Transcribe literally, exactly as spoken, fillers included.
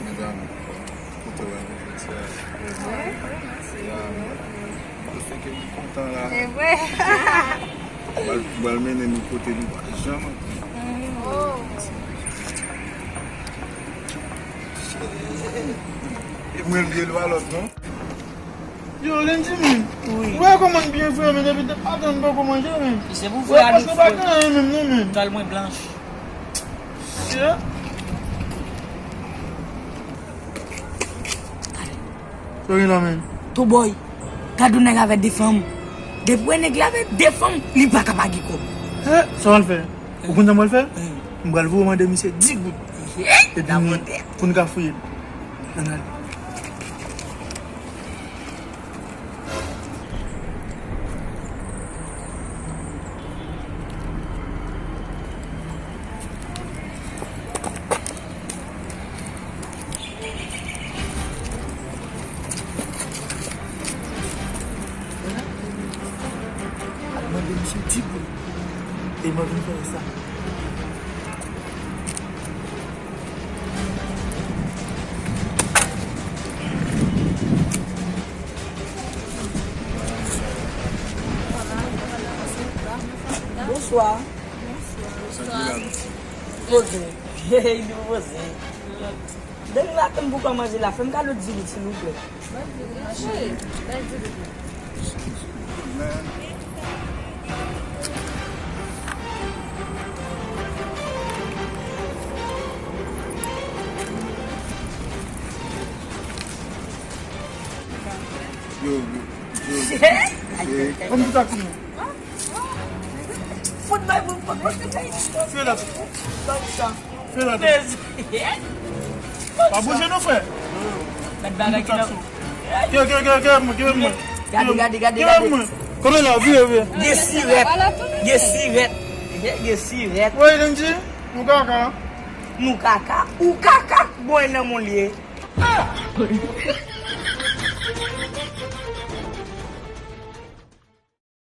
Medam, kote w ale jodi a? Ya, nou fenk kontan la. E vre. Pral, pral mennen nou kote nou pa janm antre. E mwen l ye lwa lòt non. Yo, Lendjimi. Wi. Ou wè kòman n byen fre, men depi te pa tann poko manje, men. Se pou fre a nou fre. Paske pa gen anyen menm non, men. Tòl mwen blanch. Shit. Sa w gen la, men? Tou bòy. Gad yon nèg avè de fanm. Depi w wè nèg la avè de fanm, li pa ka pa gen kòb. He, sa w al fè? Ou konn sa m pral fè? M pral voye mande misye dis goud. Epi pou n ka fouye l. Ann ale. Al mande misye dis goud. E mwen vin fè sa. Bonswa. Bonswa. Poze. Hey, nou poze. Depi maten m poko manje la, fè m kado di goud silvouplè. Yo, yo, yo. Ban m ti taksi non. Fout bay pou, pou, pou, pou, fè la. Ban m sa. Fè la. Pa bouje non, frè. Gad bagay ki nan. Kè, kè, kè, kè mwen, kè mwen. Gade, gade, gade, gade. Kè mwen. Kòman la, vire, vire. Gen sirèt. Gen sirèt. Gen sirèt. Wè, Lendji, nou kaka. Nou kaka. Ou kaka. Bon, e nan moun li ye.